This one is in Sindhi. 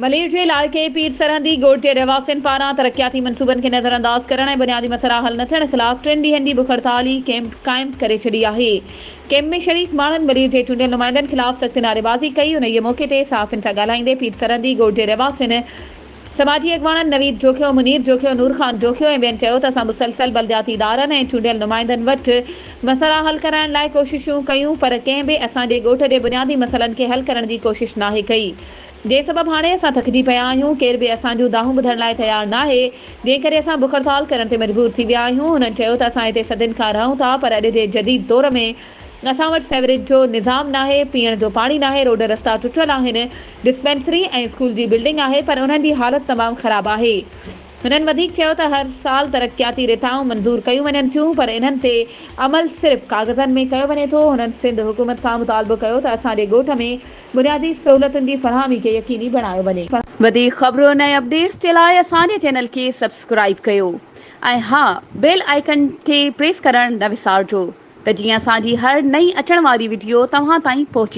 ملير جي علائقي پير سرهندي ڳوٺ جي رهواسين پاران ترقياتي منصوبن کي نظرانداز ڪرڻ ۽ بنيادي مسئلا حل نه ٿيڻ خلاف ٽن ڏينهن جي بک هڙتالي ڪئمپ قائم ڪري ڇڏي آهي. ڪئمپ ۾ شريڪ ماڻهن ملير جي چونڊيل نمائندن خلاف سخت نعريبازي ڪئي. انهيء موقعي تي صحافين سان ڳالهائيندي پير سرهندي ڳوٺ جي رهواسين سماجي اڳواڻن نويد جوکيو، منير جوکيو، نور خان جوکيو ۽ ٻين چيو ته اسان مسلسل بلدياتي ادارن ۽ چونڊيل نمائندن وٽ مسئلا حل ڪرائڻ لاء ڪوششون ڪيون پر ڪنهن به اسان جي ڳوٺ جي بنيادي مسئلن کي حل ڪرڻ جي ڪوشش ناهي ڪئي. جنهن سبب هاڻي اسان ٿڪجي پيا آهيون، ڪير به اسان جون دانهون ٻڌڻ لاء تيار ناهي، جنهن ڪري اسان بک هڙتال ڪرڻ تي مجبور ٿي ويا آهيون، هنن چيو ته اسان هتي صدين کان رهون ٿا پر اڄ جي جديد دور ۾ اسان وٽ سيوريج جو نظام ناهي، پيئڻ جو پاڻي ناهي، روڊ رستا ٽٽل آهن، ڊسپينسري ۽ اسڪول جي بلڊنگ آهي پر انهن جي حالت تمام خراب آهي. هنن وڌيڪ چيو ته هر سال ترقياتي رٿائون منظور ڪيون وڃن ٿيون پر انهن تي عمل صرف ڪاغذن ۾ ڪيو وڃي ٿو، هنن سنڌ حڪومت کان مطالبو ڪيو ته اسان جي ڳوٺ ۾ بنيادي سهولتن جي فراهمي کي يقيني بڻايو وڃي. وڌيڪ خبرن ۽ اپڊيٽس جي لاء اسان جي چينل کي سبسڪرائيب ڪيو ۽ ها بيل آئيڪن کي پريس ڪرڻ نه وسارجو ته جيئن اسان جي هر نئين اچڻ واري وڊيو توهان تائين پهچي.